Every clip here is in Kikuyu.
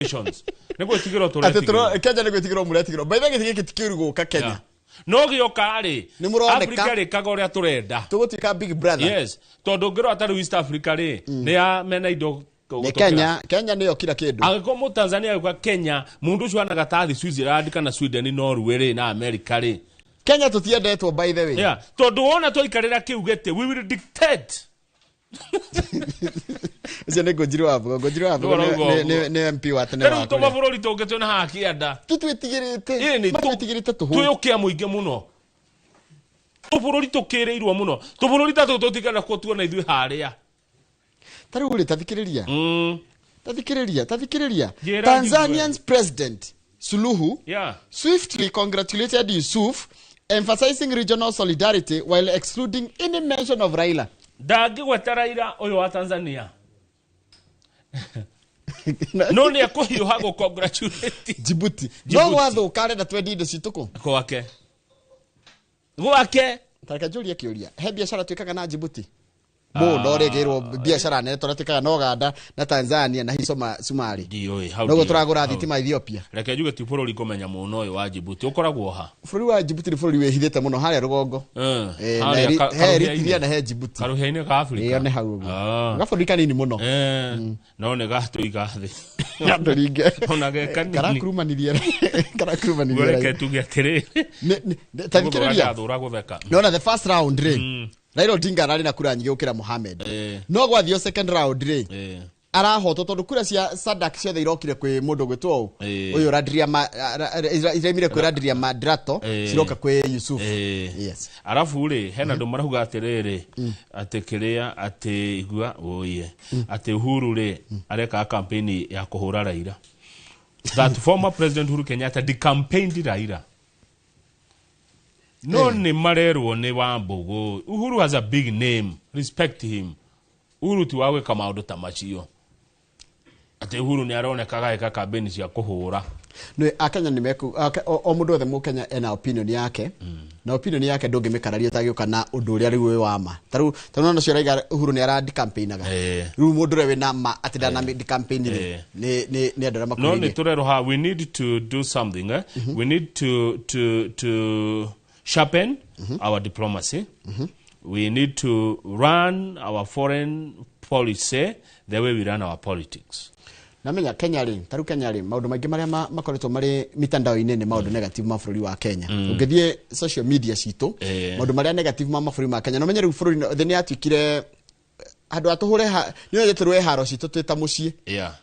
Nations. Nĩ gwĩtigĩrwo Atĩ tũretigĩrwo. Kenya nĩ gwĩtigĩrwo mũretigĩrwo. By the way, gĩtĩ gĩkĩ ti kĩũru gũka Kenya. Yeah. No gĩoka rĩ, Nĩ mũroneka. Africa rĩkaga ũrĩa tũrenda. Tũgũtuĩka big brother. Yes, tondũ ũngĩrora ta rĩu East Africa rĩ, nĩ ya mena indo Nĩ gũtũkĩra. Kenya nĩyo kila kĩndũ. Angĩkorwo Mũtanzania agĩũka Kenya, mũndũ ũcio anaga tathi Switzerland kana Sweden, Norway rĩ, na America rĩ. Kenya tũtiendetwo, by the way. Yeah, tondũ wona twaikarĩra kĩu gĩtĩ, we will dictate. Ũcio nĩ Ngũnjiri wa Mbogo. Ngũnjiri wa Mbogo Nĩ ũrauga ũguo. nĩ MP wa tene Rĩu wa kũrĩa. tũmabũrũri tũngĩ twĩna haha kĩanda. Tũtwĩtigĩrĩte. Ĩĩ, nĩ Matwĩtigĩrĩte tũhũ. Twĩ ũkĩa mũingĩ mũno, tũbũrũri tũkĩrĩirwo mũno, tũbũrũri ta tũtũ tũtigana kuo tuona ithuĩ harĩa. Ta rĩu rĩ, tathikĩrĩria. Tathikĩrĩria, tathikĩrĩria. Njĩra. Tanzanian's president Suluhu swiftly congratulated Yusuf, emphasizing regional solidarity while excluding any mention of Raila. Ndangĩgweta Raila ũyũ wa Tanzania, no nĩ ekũhiũha gũ congratulate. Djibouti. No Djibouti. gwathũka arenda twendie indo citũ kũ? Gwake, gwake. Tareke njũrie kĩũria. He biacara twĩkaga na Djibouti? Mũno rĩngĩrwo biacara nene tũrĩa twĩkaga na Uganda na Tanzania na hihi Somali. Ndiũĩ hau. Noguo Ndiũĩ. tũragũra Hau. thitima Ethiopia. Reke njuge ti bũrũri ngũmenya mũno ũyũ wa Djibouti ũkoragwo ha? Bũrũri wa Djibouti nĩ bũrũri wĩhithĩte mũno harĩa rũgongo. Eh, Na harĩa he Eritrea karũhĩa-inĩ. na he Djibouti. Karũhĩa-inĩ ka Afrika. Ĩyo nĩ hau ũguo. Ah. Gabũrũri kanini mũno. Eh, no nĩ gatũiga thĩ. Gatũringe. Ona ge kanini. Karakurumanirie. Karakurumanirie. Reke tuge atĩrĩrĩ. Ta thikĩrĩria. Ndathũra gũtheka. Nona the first round rĩ, Raila Odinga ararĩ na kura nyingĩ gũkĩra Mohamed. No gwathio second round rĩ, arahotwo tondũ kura cia Sadak ciothe irokire kwĩ mũndũ gwĩtwo ũ? Ũyũ Radria iraimire kwĩ Radria Madrato ciroka kwĩ Yusuf. Yes. Arabu rĩ, hena andũ marauga atĩrĩrĩ, atĩ kĩrĩa atĩ igua ũiye atĩ Uhuru rĩ arekaga campaign ya kũhũra Raila, that former President Uhuru Kenyatta decampaigned Raila. No nĩ marerwo nĩ Wambũgũ, Uhuru has a big name, respect him. Uhuru ti wa gwĩka maũndũ ta macio, atĩ Uhuru nĩ aroneka gagĩka campaign cia kũhũra. Nĩ akenya nĩ meku o mũndũ wothe mũkenya ena opinion yake, na opinion yake ndũngĩmĩkararia ũtagĩũka na ũndũ ũrĩa rĩu wĩ wa ma. Ta rĩu nona ũcio ũraiga Uhuru nĩ ara decampaignaga. Rĩu mũndũ ũrĩa wĩna ma atĩ ndana decampaign rĩ, nĩ andũ arĩa No nĩ makuhĩrĩirie. tũrerwo haha we need to do something, eh? We need to sharpen our diplomacy. We need to run our foreign policy the way we run our politics. Namenya Kenya rĩ, ta rĩu Kenya rĩ, maũndũ maingĩ marĩa makoretwo marĩ mitandao-inĩ nĩ maũndũ negative ma bũrũri wa Kenya. Ũngĩthiĩ social media citũ, maũndũ marĩa negative ma mabũrũri ma Kenya, na ũmenye rĩu bũrũri thĩ nĩ yatuĩkire handũ ha tũhũre nĩ wendete tũrũe haro citũ twĩ ta mũciĩ,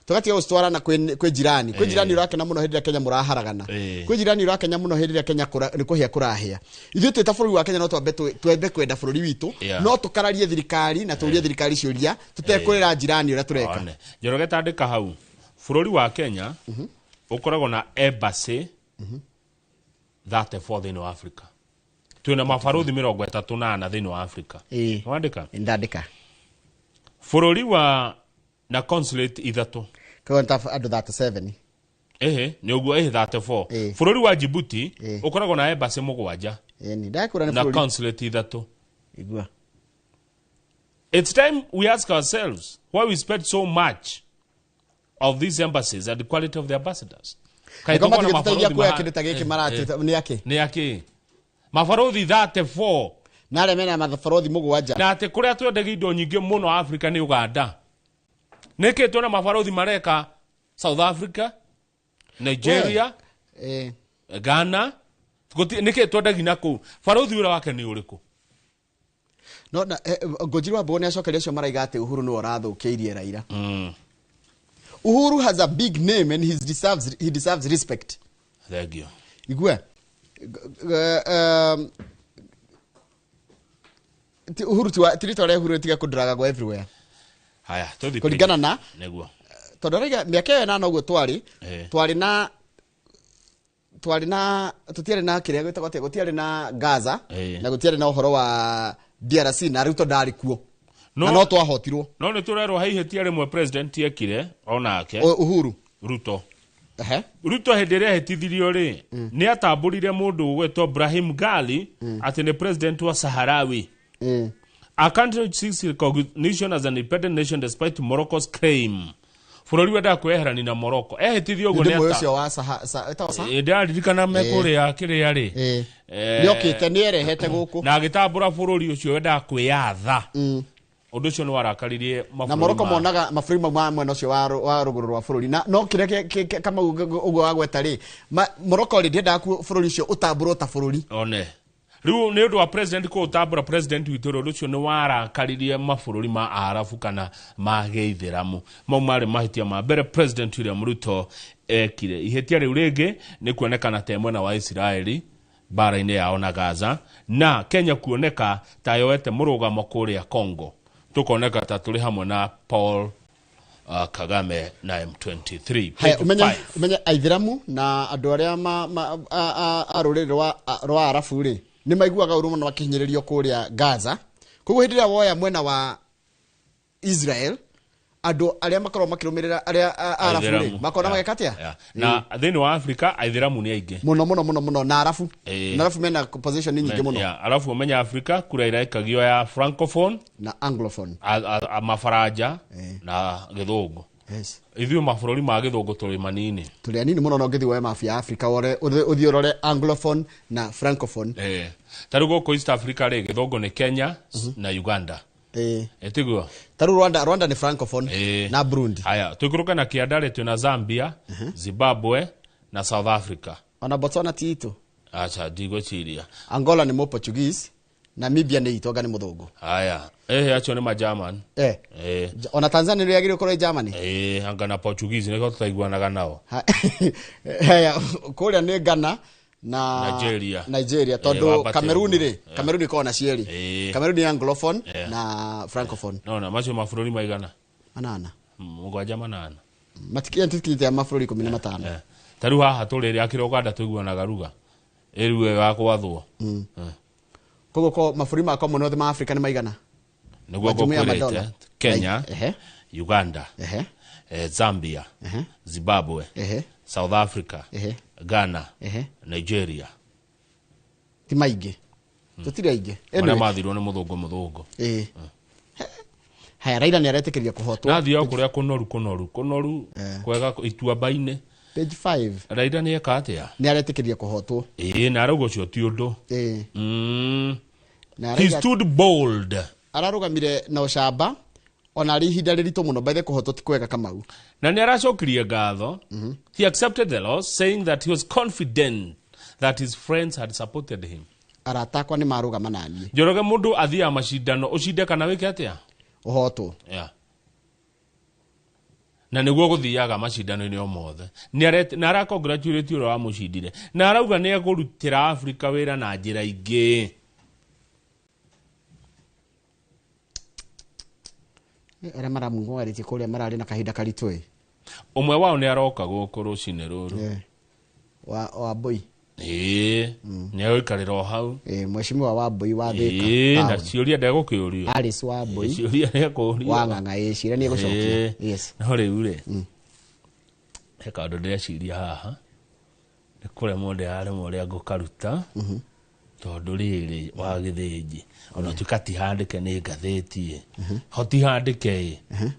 tũgatiga gũcitwarana kwĩ jirani. Kwĩ jirani ũrakena mũno hĩndĩ ĩrĩa Kenya mũraharagana. Kwĩ jirani ũrakena mũno hĩndĩ ĩrĩa Kenya nĩ kũhĩa kũrahĩa. Ithuĩ twĩ ta bũrũri wa Kenya no twambe twambe kwenda bũrũri witũ. No tũkararie thirikari na tũrie thirikari ciũria tũtekwĩra jirani ũrĩa tũreka. One. Njoroge, tandĩka hau, bũrũri wa Kenya ũkoragwo na embassy 34 thĩinĩ wa Africa. Twĩna mabarũthi 34 thĩinĩ wa Africa. Wandĩka? Ndandĩka. Bũrũri wa na consulate ithatũ. Koguo nĩ ta andũ 37. Ĩhĩ, nĩ ũguo, ĩhĩ, 34. Bũrũri wa Djibouti ũkoragwo na embassy mũgwanja Ĩĩ, nĩ ndakũra nĩ na bũrũri consulate ithatũ. Igua. It's time we ask ourselves why we spend so much of these embassies and the quality of the ambassadors. Kaĩ Nĩko tũkorwo na matigĩtũteithia mabarũthi kuoya kĩndũ ta gĩkĩ maratwĩta nĩ akĩ? Nĩ akĩ mabarũthi 34 Na arĩa mena mabarũthi mũgwanja? Na atĩ kũrĩa twendagia indo nyingĩ mũno Africa nĩ Uganda. Nĩkĩ twĩna mabarũthi mareka South Africa, Nigeria, Ghana? Nĩkĩ twendagia na kũu? Barũthi wĩra wake nĩ ũrĩkũ? No na Ngũnjiri wa Mbogo nĩ acokeria acio maraiga atĩ Uhuru nĩwe ũrathũkĩirie Raila. Uhuru has a big name and he deserves respect. Thank you. Igua. Ti Uhuru ti rĩtwa rĩa Uhuru tiga kũdragagwo everywhere. Haya, tũthiĩ. Kũringana na Nĩguo. Tondũ araiga mĩaka ĩyo ĩnana ũguo twarĩ twarĩ na tũtiarĩ na kĩrĩa gwĩtagwo atĩa, gũtiarĩ na Gaza na gũtiarĩ na ũhoro wa DRC na Ruto ndarĩ kuo na no twahotirwo. No nĩ tũrerwo he ihĩtia rĩmwe president ekire onake. Uhuru? Ruto. Ehe. Ruto hĩndĩ ĩrĩa ahĩtithirio rĩ, nĩ atambũrire mũndũ ũgwĩtwo Brahim Gali atĩ nĩ president wa Saharawi, a country which seeks recognition as an independent nation despite Morocco's claim. Bũrũri wendaga kwĩyeherania na Morocco. Ehĩtithio ũguo nĩ nĩ ndĩmũĩ ata. Ũcio wa Saha- ĩtagwo Saha? Ĩ, ndĩraririkana mekũrĩa kĩrĩa rĩ. Nĩokĩte, nĩerehete gũkũ. Na agĩtambũra bũrũri ũcio wendaga kwĩyatha. Ũndũ ũcio nĩ warakaririe Na mabũrũri Morocco monaga mabũrũri mau ma mwena ũcio wa rũgũrũ rwa bũrũri, na no kĩrĩa Kamau ũguo wagweta rĩ, Morocco rĩ, ndĩendaga bũrũri ũcio ũtambũrwo ta bũrũri. One rĩu nĩ ũndũ wa president kũũtambũra, president witũ rĩ, ũndũ ũcio nĩ warakaririe mabũrũri ma Arabu kana ma gĩithĩramu. Mau marĩ mahĩtia ma mbere President William Ruto ekire. Ihĩtia rĩu rĩngĩ nĩ kuonekana ta mwena wa Isiraeli mbara-inĩ yao na Gaza, na Kenya kuoneka ta yoete mũrũgamo kũrĩa Congo, tũkoneka ta tũrĩ hamwe na Paul Kagame na M23. Haya, Page umenye 5. Umenye aithĩramu na andũ arĩa a rũrĩrĩ rwa Arabu rĩ, nĩ maiguaga ũru mũno makĩhinyĩrĩrio kũrĩa Gaza. Koguo hĩndĩ ĩrĩa woya mwena wa Israel, andũ arĩa makoragwo makĩrũmĩrĩra arĩa Arabu rĩ, Aithĩramu. makona mageka atĩa? Yeah. Na thĩinĩ wa Afrika aithĩramu nĩ aingĩ. Mũno mũno mũno mũno, na Arabu, na Arabu mena position nyingĩ mũno. Yeah, alafu umenya Afrika kura iraikagio ya francophone na anglophone. A mafaranja na gĩthũngũ. Ithuĩ mabũrũri ma gĩthũngũ tũrĩ manini. Tũrĩ anini mũno, no ũngĩthiĩ woe mabu ya Africa, wore ũthiĩ ũrore anglophone na francophone. Ta rĩu gũkũ East Africa rĩ, gĩthũngũ nĩ Kenya na Uganda. Tiguo? Ta rĩu Rwanda nĩ francophone na Burundi. Haya, tũikũrũke na kĩanda rĩ, twĩna Zambia, Zimbabwe na South Africa. Ona Botswana ti itũ? Acha, ndigwĩciria. Angola nĩ mũ Portuguese, Namibia nĩ itũ, anga nĩ mũthũngũ. Haya, acio nĩ magerman. Ona Tanzania nĩ yagĩrĩirwo gũkorwo ĩ Germany. Anga na Portuguese nĩkĩo tũtaiguanaga nao. Haya, kũrĩa nĩ Ghana na Nigeria. Nigeria, tondũ wambate Cameroon ũguo. rĩ, Cameroon ĩkoragwo na cierĩ. Cameroon nĩ anglophone na francophone. Nona macio mabũrũri maigana? Manana. 7, 8. Matikinya, tũtikinyĩte mabũrũri 15. Ta rĩu haha tũrĩ rĩ, akĩrĩ Uganda tũiguanaga ruga ĩrĩu ĩyo ya kwathwo. Koguo ko mabũrũri ma Commonwealth ma Africa nĩ maigana? Nĩguo Majumuiya ya ngũkwĩrĩte. Madola. Kenya, Uganda, Zambia, Zimbabwe, South Africa, Ghana, Nigeria. Ti maingĩ, tũtirĩ aingĩ. Marĩa Anyway, mathirwo nĩ mũthũngũ. Haya, Raila nĩ aretĩkĩria kũhotwo. Nathiaga kũrĩa kũnoru kũnoru kũnoru kwega ituamba-inĩ. Page 5. Raila nĩ eka atĩa? Nĩ aretĩkĩria kũhotwo. Ĩĩ, na arauga ũcio ti ũndũ. Na He Raila stood bold. Ararũgamire na ũcamba ona arĩ ihinda rĩritũ mũno. Baithe kũhotwo ti kwega, Kamau. Na nĩ aracokirie ngatho. He accepted the loss, saying that he was confident that his friends had supported him. Arata akwa nĩ marũgama naniĩ. Njoroge, mũndũ athiaga macindano ũcinde kana wĩke atĩa? Ũhotwo. Yeah. Na nĩguo gũthiaga macindano-inĩ o mothe. Na aracongratulate ũrĩa wamũcindire, na arauga nĩ egũrutĩra Afrika wĩra na njĩra ingĩ. Arĩa maramung'warĩtie kũrĩa mararĩ na kahinda karitũ ĩ. Ũmwe wao nĩ aroka gũkũ rũcinĩ rũrũ. Wa Wambui. Ĩĩ, nĩ egũikarĩra o hau. Mheshimiwa Wambui wa Thika Ĩĩ, na town. ciũria ndegũkĩũrio. Alice Wambui. Ciũria nĩekũũrio. Wa Ng'ang'a, ĩ ciũria nĩ egũcokia. Ĩĩ. No rĩu rĩ, he kaũndũ ndĩreciria haha, nĩ kũremwo ndĩraremwo ũrĩa ngũkaruta, tondũ rĩrĩ wa gĩthĩnji ona tuĩka ti handĩke nĩ ngathĩti ĩ, ho ti handĩke ĩ,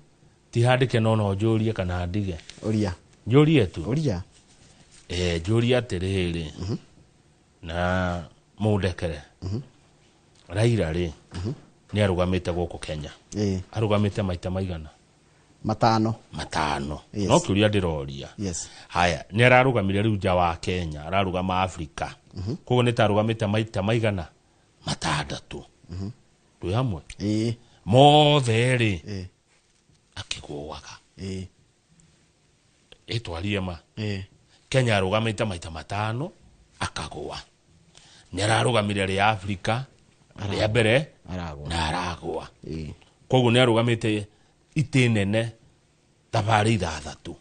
ti handĩke, no njũrie kana ndige? Ũria. Njũrie tu. Ũria. Njũrie atĩrĩrĩ, na mũndekere, Raila rĩ, nĩ arũgamĩte gũkũ Kenya? Arũgamĩte maita maigana? 5. 5. Yes. No kĩũria ndĩroria. Haya, nĩ ararũgamire rĩu nja wa Kenya, ararũgama Afrika, koguo nĩ ta arũgamĩte maita maigana? 6. Twĩ hamwe? Ĩĩ. Mothe rĩ, akĩgũaga. Ĩtwarie ma. Kenya arũgamĩte maita 5 akagũa. Nĩ ararũgamire rĩa Afrika rĩa mbere. Aragũa. Na aragũa. Koguo nĩ arũgamĩte itĩ nene thabarĩ 6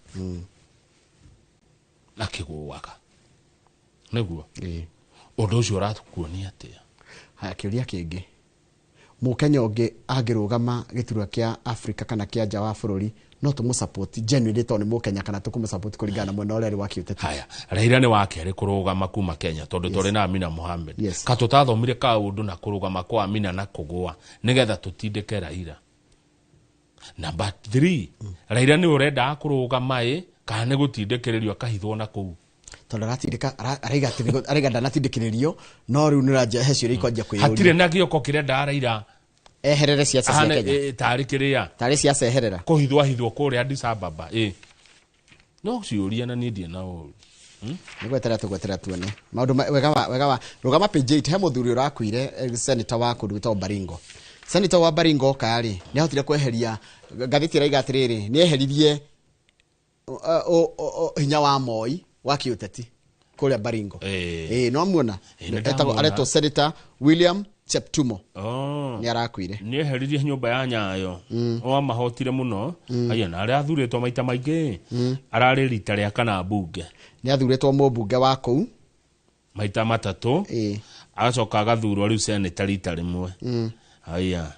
akĩgũaga, nĩguo? Ĩĩ. Ũndũ ũcio ũrakuonia atĩa? Haya, kĩũria kĩngĩ, mũkenya ũngĩ angĩrũgama gĩturwa kĩa Africa kana kĩa nja wa bũrũri, no tũmũ support genuinely tondũ nĩ mũkenya, kana tũkũmũ support kũringana na mwena ũrĩa arĩ wa kĩũteti? Haya, Raila nĩ wa kerĩ kũrũgama kuma Kenya, tondũ tũrĩ na Amina Mohamed. Ka tũtathomire kaũndũ na kũrũgama kwa Amina na kũgũa nĩgetha tũtindĩke Raila? Number 3, Raila nĩ ũrenda kũrũgama ĩ kana nĩ gũtindĩkĩrĩrio akahithwo na kũu. Tondũ aratindĩka araiga atĩ araiga ndanatindĩkĩrĩrio no rĩu nĩ he ciũria ikwanjia kwĩyũria. Hatirĩ na gĩoko kĩrenda Raila eherere siasa cia Kenya. Tarĩ kĩrĩa tarĩ siasa eherera kũhithwo ahithwo kũrĩa Addis Ababa no ciũria na niĩ ndirĩ na ũru. Nĩ gweterera tũgweterera tuone maũndũ wega wa rũgama page 8 he mũthuri ũrakuire senator wa kũndũ gwĩtagwo Baringo. Senator wa Baringo karĩ nĩ ahotire kweheria ngathĩti ĩraiga atĩrĩrĩ nĩ eheririe hinya wa Moi wa kĩũteti kũrĩa Baringo. No muona etagwo aretwo Senator William Cheptumo. Nĩ arakuire. Nĩ eheririe nyũmba ya Nyayo. O mahotire mũno. Aya na arĩa athurĩtwo maita maingĩ. Ararĩ rita rĩa kana mbunge. Nĩ athurĩtwo mũmbunge wa kũu maita matatũ. Agacoka agathurwo rĩu senator rita rĩmwe. Aya,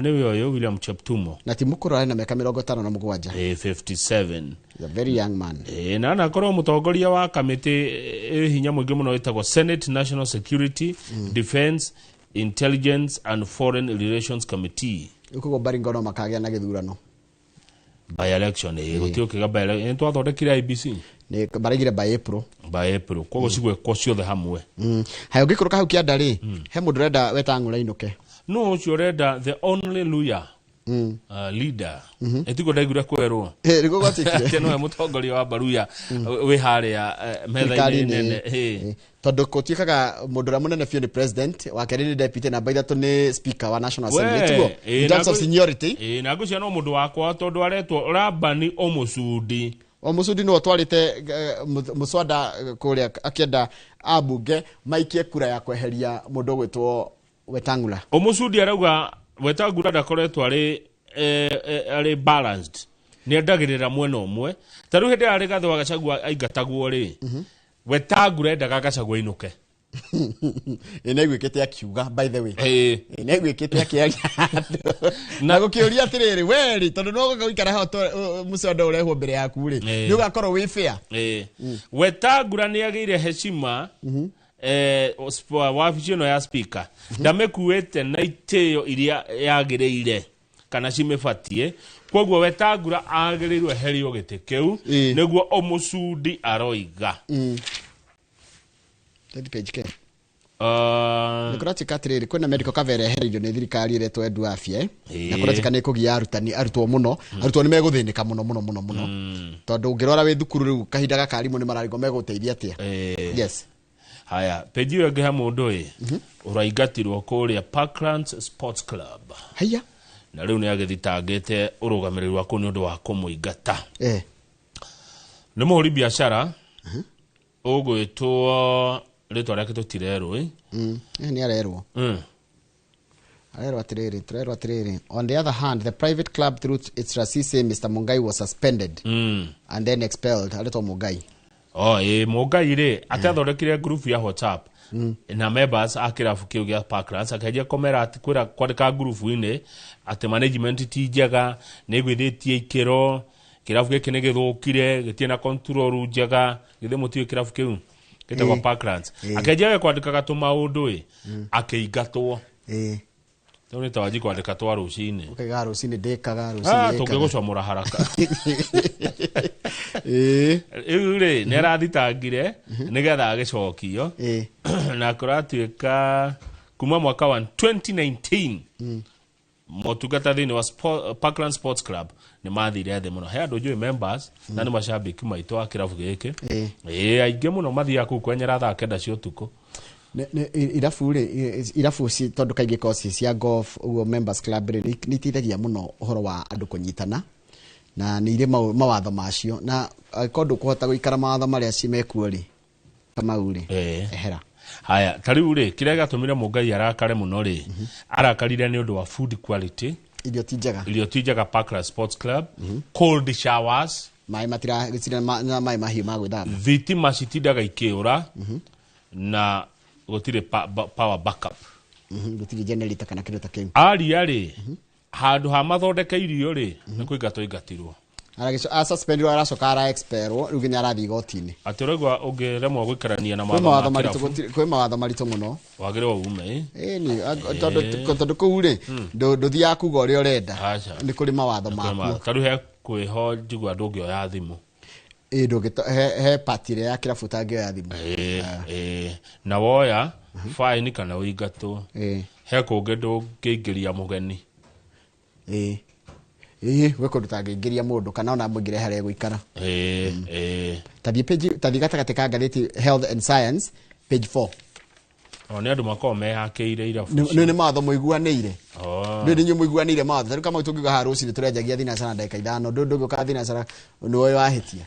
nĩwe ũyũ William Cheptumo. Na ti mũkũrũ arĩ na mĩaka 57. 57. He's a very young man. Na anakorwo mũtongoria wa kamĩtĩ hinya mũingĩ mũno ĩtagwo Senate National Security, Defense, Intelligence and Foreign Relations Committee. Koguo Baringo no makagĩa na gĩthurano. By election gũtiũkĩga by election. Nĩ twathondekire IBC. Nĩ baraigire by April. By April. Koguo cigwĩkwo ciothe hamwe. Haya ũngĩikũrũka hau kĩanda rĩ, he mũndũ ũrenda Wetang'ula ainũke. No ũcio ũrenda the only lawyer leader. Ĩtiguo ndaiguire kwerwo. Nĩguo gwatuĩkire. Atĩ nowe mũtongoria wa Baruya wĩ harĩa metha-inĩ nene. Tondũ gũtuĩkaga mũndũ ũrĩa mũnene biũ nĩ president, wa kerĩ nĩ deputy, namba ithatũ nĩ speaker wa National Assembly. Tiguo? In terms of seniority. Na ngwĩciria no mũndũ wakwa tondũ aretwo Labani Omusudi. Omusudi nĩwe ũtwarĩte mũswada kũrĩa akĩenda ambunge maikie kura ya kweheria mũndũ ũgwĩtwo Wetang'ula. Omusudi arauga Wetang'ula ndakoretwo arĩ balanced. Nĩ endagĩrĩra mwena ũmwe. Ta rĩu hĩndĩ ĩrĩa Rigathĩ wa Gachagua aingatagwo rĩ, Wetang'ula endaga Gachagua ainũke. Nĩ aiguĩkĩte akiuga by the way. Nĩ aiguĩkĩte akĩaria. Na gũkĩũria atĩrĩrĩ, we rĩ, tondũ no gũikara haha mũswada ũrehwo mbere yaku rĩ, nĩ ũgakorwo wĩ fair. Wetang'ula nĩ agĩire heshima wabici ĩno ya speaker ndamĩkuĩte na itĩo iria yagĩrĩire kana cimĩbatie. Koguo Wetang'ula agĩrĩirwo eherio gĩtĩ kĩu nĩguo Omusudi aroiga. Page K. Nĩ kũratuĩka atĩrĩrĩ kwĩna medical cover ĩrehereirio nĩ thirikari ĩretwo Edu Afya na kũratuĩka nĩ ĩkũgia arutani arutwo mũno arutwo nĩ megũthĩnĩka mũno mũno mũno mũno tondũ ũngĩrwara wĩ thukuru rĩu kahinda gaka arimũ nĩ mararigwo megũteithia atĩa. Yes. Haya, peji ĩyo ĩngĩ he mũndũ ũraingatirwo kũrĩa Parklands Sports Club. Haya. Na rĩu nĩ agĩthitangĩte ũrũgamĩrĩri wa kũu nĩ ũndũ wa kũmũingata. Nĩ mũhũri biacara ũgwĩtwo rĩtwa rĩake tũtirerwo. Nĩ arerwo. Arerwo atĩrĩrĩ, tũrerwo atĩrĩrĩ. On the other hand, the private club through its trustee Mr. Mungai was suspended and then expelled. Aretwo Mungai. Mungai rĩ atathondekire group ya WhatsApp na members a kĩrabu kĩu gĩa Parklands akĩanjia kũmera atĩ kwĩra kwandĩka ngurubu-inĩ atĩ management ti njega, nĩ ĩgũithĩtie ikĩro, kĩrabu gĩkĩ nĩ gĩthũkire, gĩtirĩ na control njega, githĩ mũtiũĩ kĩrabu kĩu gĩtagwo Parklands. Akĩanjia we kwandĩkaga tũmaũndũ akĩingatwo. Rĩu nĩ ta wanji kwandĩka twa rũcinĩ. Ũkaiga rũcinĩ ndĩkaga, rũcinĩ ndĩkaga. Tũngĩgũcomora haraka. Rĩu rĩ nĩ arathitangire nĩgetha agĩcokio. Na kũratuĩka kuma mwaka wa 2019 motungata thĩinĩ wa Parkland Sports Club nĩ mathire thĩ mũno. He andũ njũĩ members na nĩ macambĩki maitũ a kĩrabu gĩkĩ. Aingĩ mũno mathiaga kũu kwenyera thaa 9 cia ũtukũ. Irabu rĩ, irabu tondũ kaingĩ koci cia golf ũguo members club rĩ nĩ iteithagia mũno ũhoro wa andũ kũnyitana na nĩ irĩ mawatho macio na angĩkorwo ndũkũhota gũikara mawatho marĩa mekuo rĩ ta mau rĩ ehera. Haya, ta rĩu rĩ kĩrĩa gĩatũmire Mũngai arakare mũno rĩ, arakarire nĩ ũndũ wa food quality. Irio ti njega. Irio ti njega Parkland Sports Club, cold showers, maĩ matira gũtirĩ na maĩ mahiũ ma gwĩthamba, thitima citindaga ikĩũra na gũtirĩ power backup. Gũtirĩ generator kana kĩndũ ta kĩu. Aria rĩ, handũ ha mathondeke irio rĩ, nĩ kũingatwo ingatirwo. Aragico a suspendirwo aracoka ara expelwo rĩu nginya arathiĩ igoti-inĩ. Atĩ ũraigua ũngĩremwo gũikarania na Kwĩ mawatho mawatho ma maritũ kĩrabu kwĩ mawatho maritũ mũno. Wagĩrĩirwo ume. Ĩni tondũ kũu rĩ ndũthiaga kuga ũrĩa ũrenda. Aca. Nĩ kũrĩ mawatho makuo. Ta rĩu he kwĩho njigua ndũngĩoya thimũ. Ĩ ndũngĩ he part ĩrĩa ya kĩrabu ũtangĩoya thimũ. Ĩ na woya fine kana ũingatwo. Ĩ. He kũngĩ ndũngĩingĩria mũgeni. Ĩ. Ĩ gwĩ kũndũ ũtangĩingĩria mũndũ kana ona mũingĩre harĩa egũikara. Ĩ. Tathiĩ page tathiĩ gatagatĩ ka ngathĩti Health and Science page 4. O nĩ andũ makoragwo meyakĩire irabu. Nĩ mawatho mũiguanĩire. Oh. Nĩ inyuĩ mũiguanĩire mawatho. Tarĩu kama tũngiuga haha rũcinĩ tũrenjagia thinacara ndagĩka 5 ndũngĩũka thinacara nĩwe wahĩtia.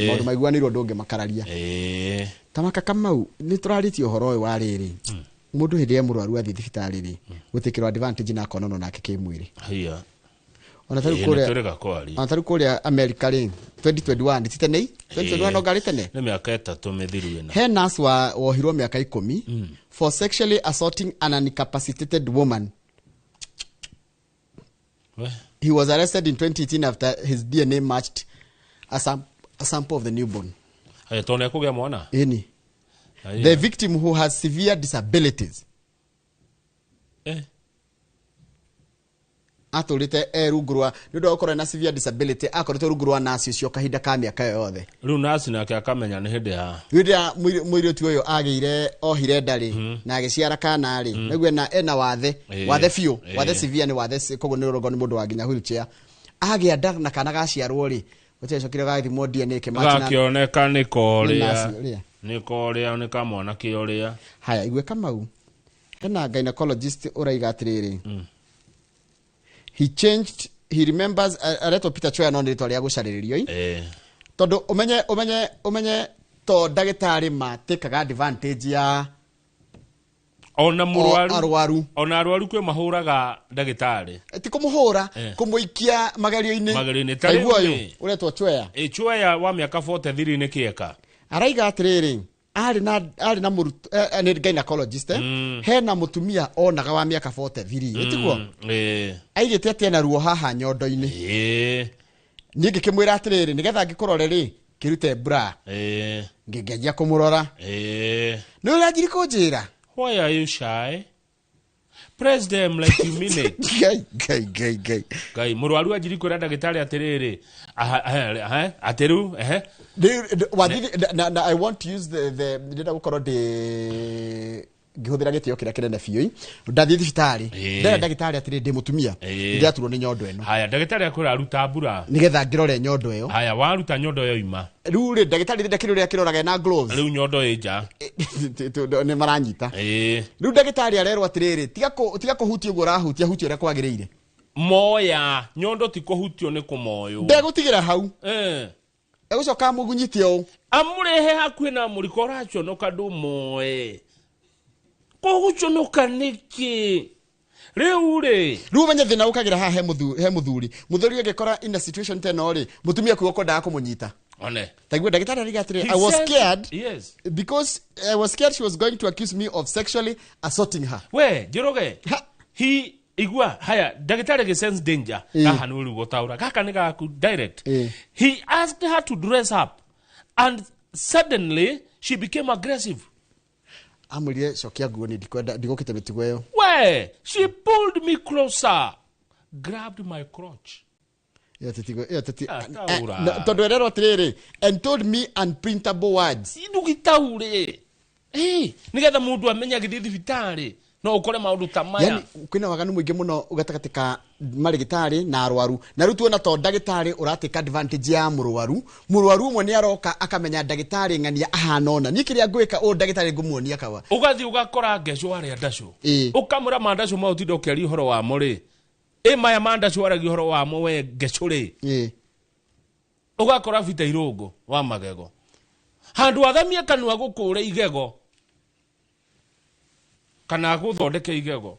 Maũndũ maiguanĩirwo ndũngĩmakararia. Tamaka Kamau nĩ tũrarĩtie ũhoro ũyũ wa rĩrĩ. Mũndũ hĩndĩ ĩrĩa mũrwaru athiĩ thibitarĩ rĩ gũtĩkĩrwo advantage na akonanwo nake kĩmwĩrĩ. Hia. Ona tarĩu Ĩ, kũrĩa nĩ tũrĩga kwaria. ona tarĩu kũrĩa America rĩ 2021 ti tene 2021 no ngarĩ tene. Nĩ mĩaka 3 mĩthiru ĩna. He nurse wa wohirwo mĩaka 10 for sexually assaulting an incapacitated woman. We. He was arrested in 2018 after his DNA matched a sample of the newborn. Haya tondũ nĩekũgĩa mwana? Ĩni. Haya. The victim who has severe disabilities. Atũrĩte e rungu rwa nĩ ũndũ wa gũkorwo na severe disability akoretwo rungu rwa nurse ũcio kahinda ka mĩaka ĩyo yothe. Rĩu nurse nake akamenya nĩ hĩndĩ ya Hĩndĩ ya mũirĩtu ũyũ agĩire ohire nda rĩ na agĩciara kana rĩ nĩguo ena wathe wathe biũ wathe severe nĩ wathe koguo nĩ ũrongo nĩ mũndũ wa nginya wheelchair agĩa nda na kana gaciarwo rĩ gũtiacokire gagĩthimwo DNA kĩmatch na gakĩoneka nĩ korĩa ũrĩa. Nĩ korĩa nĩ kamwanake ũrĩa. Haya igue Kamau hena gynecologist ũraiga atĩrĩrĩ. He changed he remembers aretwo Peter Choya no nĩ rĩtwa rĩa gũcarĩrĩrio i. Tondũ ũmenye to ndagĩtarĩ matĩkaga advantage ya ona mũrwaru arwaru. Ona arwaru kwĩ mahũraga ndagĩtarĩ. Ti kũmũhũra kũmũikia magerio-inĩ. Magerio-inĩ. Ta igua Tarĩu ũyũ rĩ. ũretwo Choya. Choya wa mĩaka 43 nĩ kĩeka. Araiga atĩrĩrĩ arĩ na mũrutwo nĩ gynecologist hena mũtumia onaga wa mĩaka 43 ĩtiguo aigĩte atĩ ena ruo haha nyondo-inĩ. Niĩ ngĩkĩmwĩra atĩrĩrĩ nĩgetha ngĩkũrore rĩ kĩrute bra. Ngĩngeria kũmũrora. Nĩ ũranjiri kũnjĩra. Why are you shy? Press them like you mean it. Ngai ngai ngai ngai. Ngai mũrwaru anjiri kwĩra ndagĩtarĩ atĩrĩrĩ atĩ rĩu Na I want to use the ndĩrenda gũkorwo ndĩ ngĩhũthĩra gĩtĩo kĩrĩa kĩnene biũ ndathiĩ thibitarĩ ndera ndagĩtarĩ atĩrĩ ndĩ mũtumia ndĩraturwo nĩ nyondo ĩno. Haya ndagĩtarĩ akwĩra ruta mbura nĩgetha ngĩrore nyondo ĩyo. Haya waruta nyondo ĩyo ima. Rĩu rĩ ndagĩtarĩ ndakĩrĩ ũrĩa akĩroraga na gloves. Rĩu nyondo ĩ nja. Nĩ maranyita. Rĩu ndagĩtarĩ arerwo atĩrĩrĩ tiga kũhutia ũguo ũrahutia hutia ũrĩa kwagĩrĩire. Moya nyondo ti kũhutio nĩ kũmoywo. Ndegũtigĩra hau. Egũcoka amũgunyite ũũ. Amũrehe hakuhĩ na mũriko ũraconoka ndũmoe. Kũgũconoka nĩkĩ? Rĩu rĩ. Rĩu ũmenye thĩna ũkagĩra haha he mũthuri. Mũthuri angĩkora in a situation ta ĩno rĩ, mũtumia kuga kwendaga kũmũnyita. One. Taigua ndagĩtarĩ arauga atĩrĩ, I was scared. Yes. Because I was scared she was going to accuse me of sexually assaulting her. We, Njoroge. He igua haya ndagĩtarĩ gĩ sense danger. Haha nĩ ũrĩ gũtaũra. Gaka nĩ gaku direct. He asked her to dress up and suddenly she became aggressive. Amwĩrire cokia nguo nĩ ndikwenda ndigũkĩte mĩtugo ĩyo. We, she pulled me closer, grabbed my crotch. Tondũ ererwo atĩrĩrĩ and told me unprintable words. Ndũgĩtaũre. Nĩgetha mũndũ amenye agĩthiĩ thibitarĩ no ũkore maũndũ ta maya. Yani kwĩna waganu mũingĩ mũno gatagatĩ ka marĩgĩtarĩ na arwaru. Na rĩu tuona to ndagĩtarĩ ũratake advantage ya mũrwaru. Mũrwaru ũmwe nĩ aroka akamenya ndagĩtarĩ ng'ania ahana ũna. Niĩ kĩrĩa ngwĩka ũũ ndagĩtarĩ ngũmuonia kawa. Ũgathiĩ ũgakora ngecũ arĩa ndacũ. Ũkamwĩra mandacũ mau ũtinde ũkĩaria ũhoro wamo rĩ. Maya mandacũ aragia ũhoro wamo we ngecũ rĩ. Ũgakora Bita Irũngũ wa magego. Handũ athamie kanua gũkũre igego. Kana gũthondeke igego.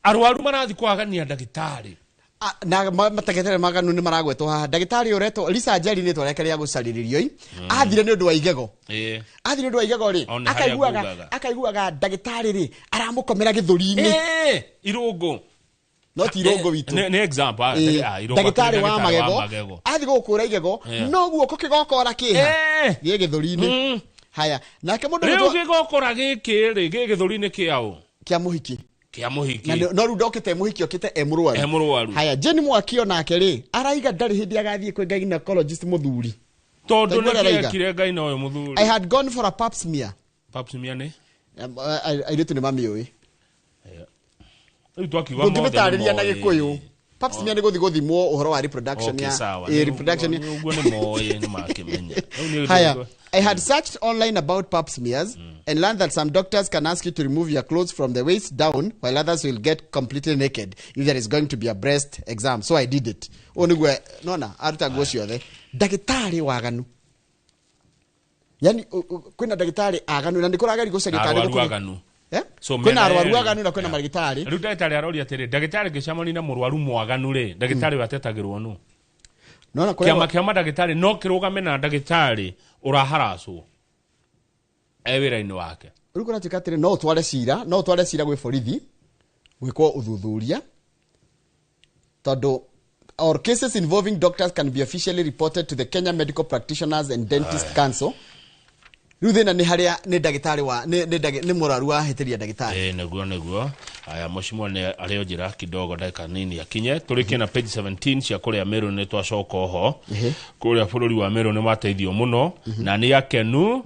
Arwaru marathi kwagania ndagĩtarĩ. Na matagĩtarĩ maganu nĩ maragwetwo haha. Ndagĩtarĩ ũretwo Lisa Njeri nĩ rĩtwa rĩake rĩa gũcarĩrĩrio. Athire nĩ ũndũ wa igego. Athire nĩ ũndũ wa igego rĩ. Akaiguaga ndagĩtarĩ rĩ aramũkomera gĩthũri-inĩ. Irũngũ. No ti Irũngũ witũ. Nĩ example, Irũngũ ndagĩtarĩ akĩrĩ wa ndagĩtarĩ magego athiĩ gũkũra igego no guoko kĩgokora kĩha gĩ gĩthũri-inĩ. Haya, nake mũndũ rĩu ũgwĩtwo- gĩgokora gĩkĩ rĩ, gĩ gĩthũri-inĩ kĩaũ? Kĩa mũhiki. Kĩa mũhiki. Na no rĩu ndokĩte mũhiki, okĩte e mũrwaru. E mũrwaru. Haya, Jane Mwakio nake rĩ, araiga ndarĩ hĩndĩ agathiĩ kwĩ gynecologist mũthuri. Tondũ Taigua ũrĩa nĩ araiga. kĩekire ngai na ũyũ mũthuri. I had gone for a pap smear. Pap smear nĩ? Airĩtu nĩ mamĩũĩ. Rĩu twakiuga mothe nĩ Ndũngĩmĩtarĩria na moĩ. Gĩkũyũ. Pap smear nĩ gũthiĩ gũthimwo ũhoro wa reproduction. Okay, Ya sawa. reproduction Ũguo nĩ moĩ, nĩ makĩmenya. Rĩu nĩ Haya, I had searched online about pap smears and learned that some doctors can ask you to remove your clothes from the waist down, while others will get completely naked if there is going to be a breast exam. So I did it. Ũũ nĩguo nona aruta nguo ciothe. Ndagĩtarĩ waganu. Yani kwĩna ndagĩtarĩ aganu na nĩ kũrageria gũcaria Na tarĩ arwaru gũkũ- aganu. Eh? So Kwĩna mĩena arwaru yerĩ. aganu na kwĩna marĩgĩtarĩ. Rĩu ndagĩtarĩ aroria atĩrĩ, ndagĩtarĩ ngĩcemania na mũrwaru mwaganu rĩ, ndagĩtarĩ ũyũ atetagĩrwo nũ? Nona Kĩama kũrĩa kĩa mandagĩtarĩ no kĩrũgame na ndagĩtarĩ ũraharacwo e wĩra-inĩ wake? Rĩu kũratuĩka atĩrĩ, no ũtware cira gwĩ borithi gwĩkwo ũthuthuria, tondũ or cases involving doctors can be officially reported to the Kenya Medical Practitioners and Dentist Council. Rĩu thĩna nĩ harĩa nĩ ndagĩtarĩ wa nĩ mũrwaru wahĩtĩria ndagĩtarĩ. Ĩĩ, nĩguo. Aya, mũcimwa nĩ arĩ o njĩra kidogo, ndagĩka nini akinye. Tũrĩkie na page 17 cia kũrĩa Meru. Nĩ twacoka oho kũrĩa bũrũri wa Meru, nĩ mateithio mũno na nĩ akenu.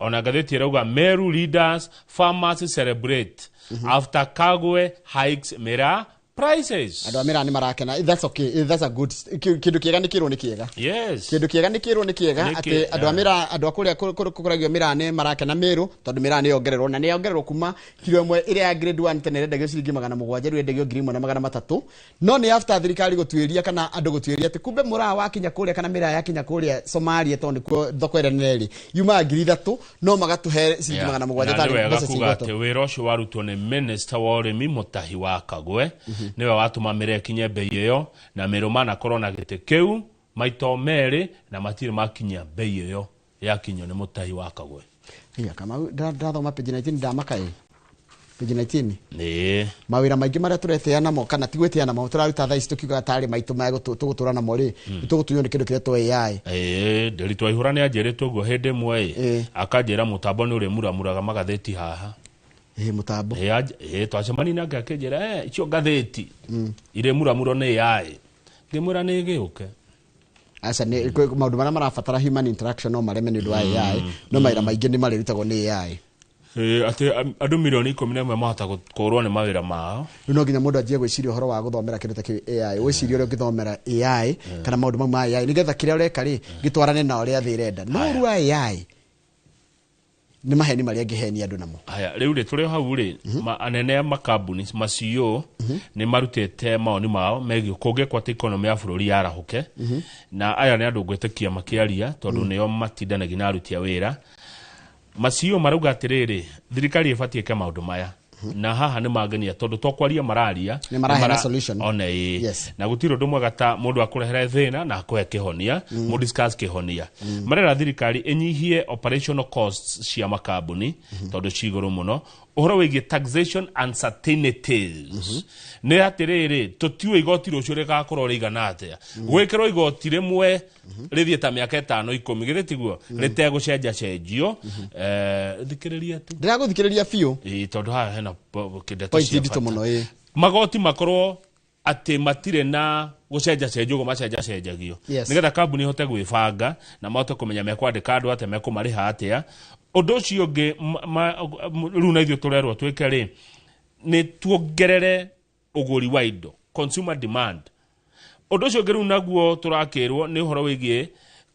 Ona ngathĩti ĩrauga, "Meru leaders, farmers celebrate after Kagwe hikes miraa prices." Andũ a mĩraa nĩ marakena. That's okay. That's a good kĩndũ kĩega nĩ kĩrwo nĩ kĩega. Kĩndũ kĩega nĩ kĩrwo nĩ kĩega. Atĩ andũ a mĩraa, andũ a kũrĩa kũragio mĩraa nĩ marakena Mĩrũ, tondũ mĩraa nĩ yongererwo, na nĩ yongererwo kuma kiro ĩmwe ĩrĩa ya grade 1 tene ĩrendagio ciringi 700, rĩu ĩrendagio 1300. No nĩ after thirikari gũtuĩria kana andũ gũtuĩria atĩ kumbe mũraa wakinya kũrĩa kana mĩraa yakinya kũrĩa Somalia, tondũ nĩkuo thoko ĩrĩa nene rĩ, yumaga 3000 no magatũhe ciringi 700 Na nĩ tarĩ wega mbeca kuga ciigotwo. Atĩ wĩra ũcio warutwo nĩ minister wa ũrĩmi Mũtahi wa Kagwe, nĩwe watũma mĩraa ĩkinye mbei ĩyo, na Mĩrũ manakorwo na gĩtĩ kĩu maita o merĩ na matirĩ makinyia mbei ĩyo yakinyio nĩ Mũtahi wa Kagwe. Iya, Kamau, ndathoma page 19 ndamaka ĩ page 19. Nĩ Mawĩra maingĩ marĩa tũretĩa namo, kana ti gwĩtĩa namo, tũraruta thaa ici tũkiugaga tarĩ maitũ maya tũgũtũra namo rĩ, tũgũtunywo nĩ kĩndũ kĩretwo AI. Ĩĩ, Ndĩritũ Waihũra nĩ anjĩrĩte ũguo hĩndĩ ĩmwe ĩ, akanjĩra mũtambo nĩ ũrĩmuramuraga magathĩti haha. Ĩ mũtambo. Ĩĩ, twacemania nake akĩnjĩra, "Icio ngathĩti irĩmuramurwo nĩ AI." Ngĩmwĩra nĩ gĩũke. Aca, nĩ maũndũ marĩa marabatara human interaction no mareme nĩ ũndũ wa AI, no mawĩra maingĩ nĩ marĩrutagwo nĩ AI. Ĩĩ, atĩ andũ milioni 11 mahota kũrwo nĩ mawĩra mao. Rĩu no nginya mũndũ anjie gwĩciria ũhoro wa gũthomera kĩndũ ta kĩu AI, wĩcirie ũrĩa ũngĩthomera AI kana maũndũ mau ma AI, nĩgetha kĩrĩa ũreka rĩ gĩtwarane na ũrĩa thĩ ĩrenda. No ũru wa AI nĩ maheni marĩa angĩhenia andũ namo. Haya, rĩu rĩ, tũrĩ o hau rĩ, anene a makambuni, ma CEO, nĩ marutĩte mawoni mao megiĩ kũngĩkwo atĩ economy ya bũrũri yarahũke. Na aya nĩ andũ ngwĩtĩkia makĩaria, tondũ nĩo matindanagia na aruti a wĩra. Ma CEO marauga atĩrĩrĩ, thirikari ĩbatiĩ ĩke maũndũ maya, na haha nĩ mangenia tondũ to kwaria mararia. Nĩ maraheana solution. One ĩĩ. Na gũtirĩ ũndũ mwega ta mũndũ akũrehere thĩna na akũhe kĩhonia, mũ discuss kĩhonia. Marera thirikari ĩnyihie operational costs cia makambuni, tondũ ci igũrũ mũno. Ũhoro wĩgiĩ taxation uncertainties nĩ atĩrĩrĩ, tũtiũĩ igoti rũciũ rĩgakorwo rĩigana atĩa. Gwĩkĩrwo igoti rĩmwe rĩthiĩ ta mĩaka 5, 10, githĩ tiguo, rĩtegũcenjacenjio. Thikĩrĩria tu. Ndĩragũthikĩrĩria biũ. Ĩĩ, tondũ haha hena kĩndeto Point cia nditũ bata. mũno, ĩĩ. Magoti makorwo atĩ matirĩ na gũcenjacenjio ũguo macenjacenjagio, nĩgetha kambuni ihote gwĩbanga na mahote kũmenya mekwandĩka andũ atĩa, mekũmarĩha atĩa. Ũndũ ũcio ũngĩ rĩu na ithuĩ tũrerwo twĩke rĩ, nĩ tuongerere ũgũri wa indo, consumer demand. Ũndũ ũcio ũngĩ rĩu naguo tũrakĩrwo nĩ ũhoro wĩgiĩ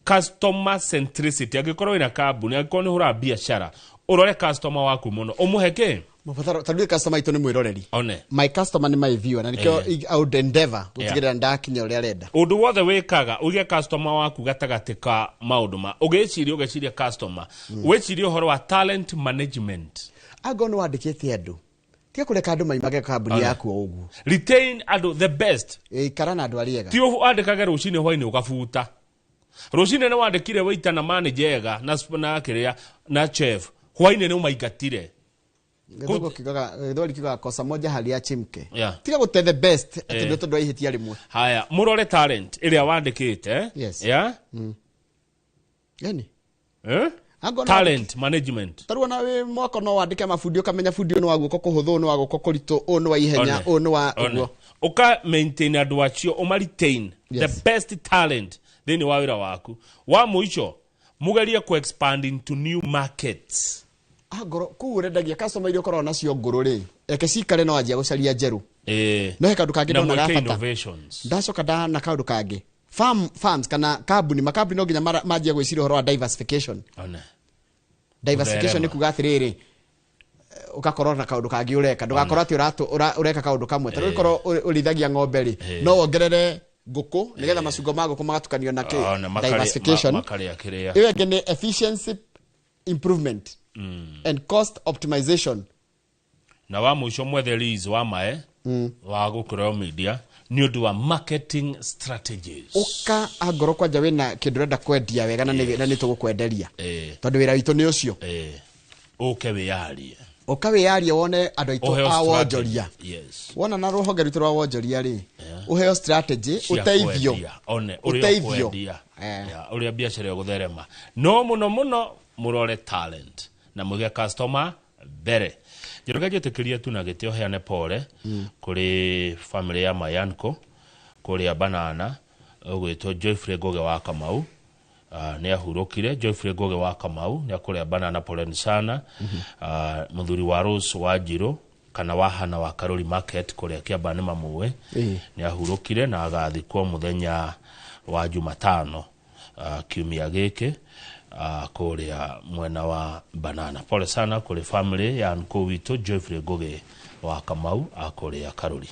customer centricity. Angĩkorwo wĩna kambuni, angĩkorwo nĩ ũhũraga biacara, ũrore customer waku mũno, ũmũhe kĩ. Mabataro tondũ customer itũ nĩ mwĩroreri. One. My customer nĩ my viewer, na nĩkĩo I would endeavor gũtigĩrĩra ndakinya ũrĩa arenda. Ũndũ wothe wĩkaga, ũige customer waku gatagatĩ ka maũndũ ma ũgĩciria, ũgeciria customer, wĩcirie ũhoro wa talent management. Angorwo nĩ wandĩkĩte andũ, tiga kũreka andũ maimage kambuni yaku o ũguo. Retain andũ the best. Ikara na andũ arĩa ega. Ti wandĩkage rũcinĩ, hwainĩ ũgabuta. Rũcinĩ nĩ wandĩkire waiter na manager ega na kĩrĩa na chef, hwainĩ nĩ ũmaingatire. Gĩthũngũ kiugaga, gĩthweri kiugaga kosa moja haliachi mke. Yeah. Tiga gũte the best atĩ nĩ tondũ wa ihĩtia rĩmwe. Haya, mũrore talent ĩrĩa wandĩkĩte. Yes. Yeah? Yani Eh? Angorwo Talent management. Tarĩu ona wĩ mwako no wandĩke mabundi, ũkamenya bundi ũyũ nĩ wa guoko kũhũthũ, ũyũ nĩ wa guoko kũritũ, ũyũ nĩ wa ihenya, One. ũyũ nĩ wa One. ũguo. Ũka maintain andũ acio, ũma retain Yes. the best talent thĩinĩ wa wĩra waku. Wa mũico, mũgerie ku expand into new markets. Angorwo kũu ũrendagia customer iria ũkoragwo nacio ngũrũ rĩ, reke cikare, no anjia gũcaria njerũ. No he kaũndũ kangĩ Na ndona ga mwĩke bata. innovations. Ndacoka ndana kaũndũ kangĩ, farms kana kambuni, makambuni no nginya manjie gwĩciria ũhoro wa diversification. One. Diversification Gũtherema. nĩ kuga atĩrĩrĩ, ũgakorwo na kaũndũ kangĩ ũreka, ndũgakorwo atĩ ũreka kaũndũ kamwe. Ta rĩu korwo ũrĩithagia ng'ombe rĩ, no wongerere ngũkũ nĩgetha macungwa ma ngũkũ magatukanio na kĩ. One, Diversification. makarĩa kĩrĩa. Ĩyo ĩngĩ nĩ efficiency improvement and cost optimization. Na wa mũico, mwethe Liz wa mae wa gũkũreo media nĩ ũndũ wa marketing strategies. Ũka angorwo kwanja wĩna kĩndũ ũrenda kwendia wega na nĩ tũgũkwenderia, tondũ wĩra witũ nĩ ũcio. Ũke wĩyarie. Ũka wĩyarie, wone andũ aitũ Ũheo a strategy. wonjoria. Yes. Wona na rũhonge rwitũ rwa wonjoria rĩ, ũheo strategy, Cia ũteithio. kwendia. One, ũrĩa Ũteithio. ũkwendia. Yeah, ũrĩa biacara ĩgũtherema. No mũno mũno mũrore talent na mũige customer mbere. Njoroge, njĩtĩkĩrie tu na gĩtĩ ũheane pole kũrĩ family ya Mayanko kũrĩa Banana, ũgwĩtwo Joyfrey Ngũgĩ wa Kamau. Nĩ ahurũkire. Joyfrey Ngũgĩ wa Kamau nĩ akũrĩa Banana, poleni sana. Mũthuri wa Rose wa Njirũ kana wa Hana wa Karori Market kũrĩa Kĩamba nĩ mamũĩ. Nĩ ahurũkire na agathikwo mũthenya wa Jumatano, kiumia gĩkĩ, kũrĩa mwena wa Banana. Pole sana kũrĩ family ya nkũ witũ Joyfrey Ngũgĩ wa Kamau akũrĩa Karori.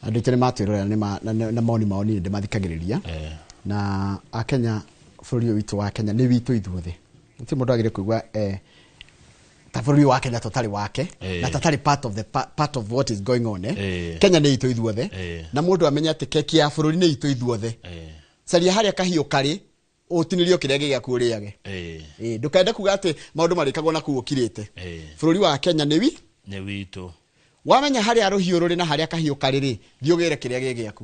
Andũ aitũ nĩ matwĩrorera na maoni mao niĩ ndĩmathikagĩrĩria. Na akenya, bũrũri ũyũ witũ wa Kenya nĩ witũ ithuothe. Gũtirĩ mũndũ agĩrĩire kũigua ta bũrũri ũyũ wa Kenya tũtarĩ wake na tatarĩ part of the part of what is going on. Kenya nĩ itũ ithuothe. Na mũndũ amenye atĩ keki ya bũrũri nĩ itũ ithuothe. Caria harĩa kahiũ karĩ, ũtinĩrio kĩrĩa gĩ gĩaku ũrĩage. Ndũkende kuga atĩ maũndũ marĩkagwo na kũu ũkirĩte. Bũrũri wa Kenya nĩ wi Nĩ witũ. Wamenya harĩa rũhiũ rũrĩ na harĩa kahiũ karĩ rĩ, thiĩ ũgĩre kĩrĩa gĩ gĩaku.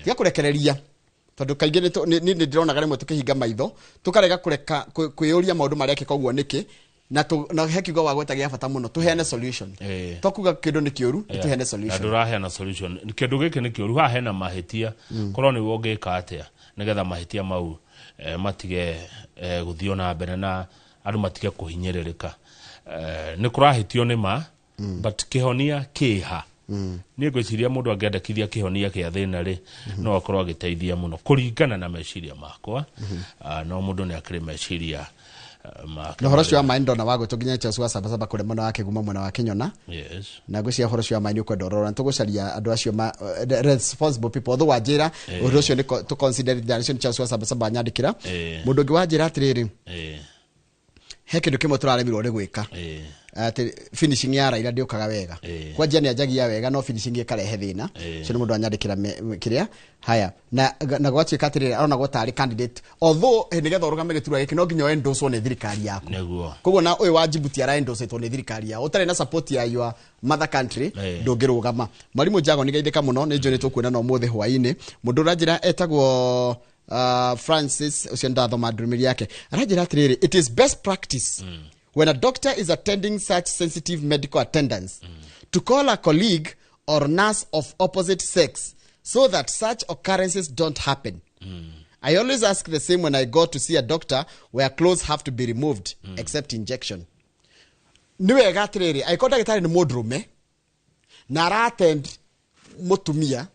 Tiga kũrekereria, tondũ kaingĩ nĩ ndĩronaga rĩmwe tũkĩhinga maitho, tũkarega kũreka kwĩyũria maũndũ marekĩka ũguo nĩkĩ, na he kiugo wagweta gĩa bata mũno, tũheane solution. To kuga kĩndũ nĩ kĩũru, nĩ tũheane Na solution. Ndũraheana solution. Kĩndũ gĩkĩ nĩ kĩũru, haha hena mahĩtia, korwo nĩwe ũngĩka atĩa nĩgetha mahĩtia mau matige gũthiĩ na mbere na andũ matige kũhinyĩrĩrĩka? Nĩ kũrahĩtio nĩ ma, but kĩhonia kĩha? Niĩ ngwĩciria mũndũ angĩandĩkithia kĩhonia kĩa thĩna rĩ, no akorwo agĩteithia mũno kũringana na meciria makwa. No mũndũ nĩ akĩrĩ meciria make. Na ũhoro ũcio wa maĩ, ndona wagwĩtwo nginya Charles wa Sabasaba kũrĩa mwena wa Kĩgumo, mwena wa Kĩnyona. Na ngwĩciria ũhoro ũcio wa maĩ nĩ ũkwenda ũrora, tũgũcaria andũ acio ma responsible people, although wanjĩra ũndũ ũcio nĩ tũ consider that ũcio nĩ Charles wa Sabasaba nyandĩkĩra. Mũndũ ũngĩ wanjĩra atĩrĩrĩ, he kĩndũ kĩmwe tũraremirwo nĩ gwĩka, atĩ finishing ya Raila ndĩũkaga wega. Kwanjia nĩ anjagia wega, no finishing ĩkarehe thĩna. Ũcio nĩ mũndũ anyandĩkĩra kĩrĩa haya na gwatuĩka atĩrĩrĩ, aronagwo tarĩ candidate, although nĩgetha ũrũgame gĩturwa gĩkĩ no nginya endorsewo nĩ thirikari yaku. Koguo na ũyũ wa Djibouti ara endorsetwo nĩ thirikari yao, ũtarĩ na support ya your mother country ndũngĩrũgama. Mwarimũ Jago, nĩ geithĩka mũno, nĩ njũĩ nĩ tũkuonana ũmũthĩ hwaĩ-inĩ. Mũndũ ũranjĩra etagwo Francis, ũcio ndathoma ndũmĩrĩri yake, aranjĩra atĩrĩrĩ, it is best practice when a doctor is attending such sensitive medical attendance to call a colleague or nurse of opposite sex so that such occurrences don't happen. I always ask the same when I go to see a doctor where clothes have to be removed except injection. Nĩ wega atĩrĩrĩ, angĩkorwo ndagĩtarĩ nĩ mũndũrũme na ara-attend mũtumia,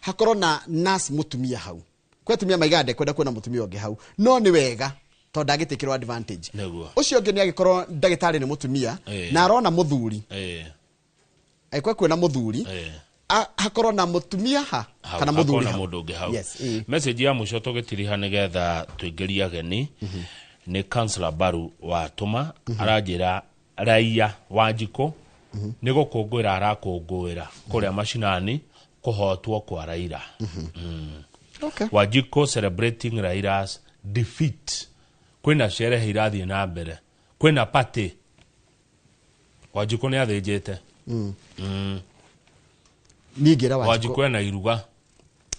hakorwo na nurse mũtumia hau. Kwĩ atumia maigaga ndekwenda kuona mũtumia ũngĩ hau, no nĩ wega tondũ ndangĩtĩkĩrwo advantage. Ũcio ũngĩ nĩ angĩkorwo ndagĩtarĩ nĩ mũtumia na arona mũthuri, angĩkorwo kuona mũthuri, hakorwo na mũtumia ha Hau, kana hakorwo mũthuri na hau. mũndũ ũngĩ hau. Yes. Message ya mũico tũgĩtiriha nĩgetha tũingĩrie ageni nĩ Councillor Baru watũma, aranjĩra raia Wanjikũ nĩ gũkũngũĩra arakũngũĩra kũrĩa macinani kũhotwo kwa Raila. Wanjikũ celebrating Raila's defeat. Kwĩna sherehe irathiĩ na mbere, kwĩna party. Wanjikũ nĩ athĩnjĩte. Niĩ ngĩra Wanjikũ. Wanjikũ ena iruga.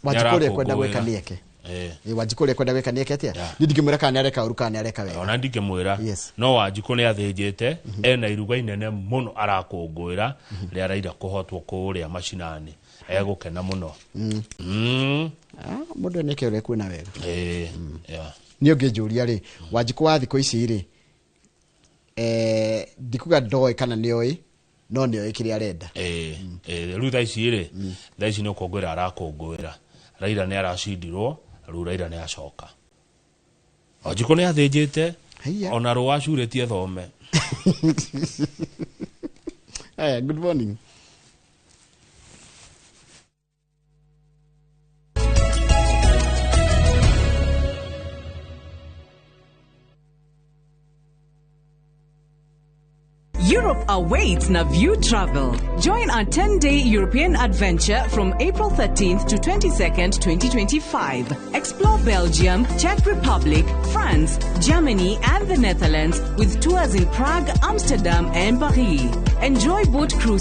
Wanjikũ ũrĩa ekwenda gwĩka Nĩarakũngũĩra. nĩ eke. Eh. Ĩ, Wanjikũ ũrĩa ekwenda gwĩka nĩ eke atĩa? Yeah. Niĩ ndingĩmwĩra kana nĩ areka ũru kana nĩ areka wega. Ona ndingĩmwĩra. Yes. No Wanjikũ nĩ athĩnjĩte, ena iruga inene mũno arakũngũĩra rĩa Raila kũhotwo kũrĩa macinani, egũkena mũno. Ah, mũndũ nĩ eke ũrĩa ekuona wega. Eh, yeah. Niĩ ũngĩnjũria rĩ, Wanjikũ wa thikũ ici rĩ, ndikuga ndoĩ kana nĩoĩ, no nĩoĩ kĩrĩa arenda. Rĩu thaa ici rĩ, thaa ici nĩ ũkũngũĩra arakũngũĩra Raila nĩ aracindirwo, rĩu Raila nĩ acoka. Wanjikũ nĩ athĩnjĩte. Haiya. Ona rũa acurĩtie thome. Hey, good morning. Europe awaits Naview Travel. Join our 10-day European adventure from April 13th to 22nd, 2025. Explore Belgium, Czech Republic, France, Germany, and the Netherlands with tours in Prague, Amsterdam, and Paris. Enjoy boat cruises.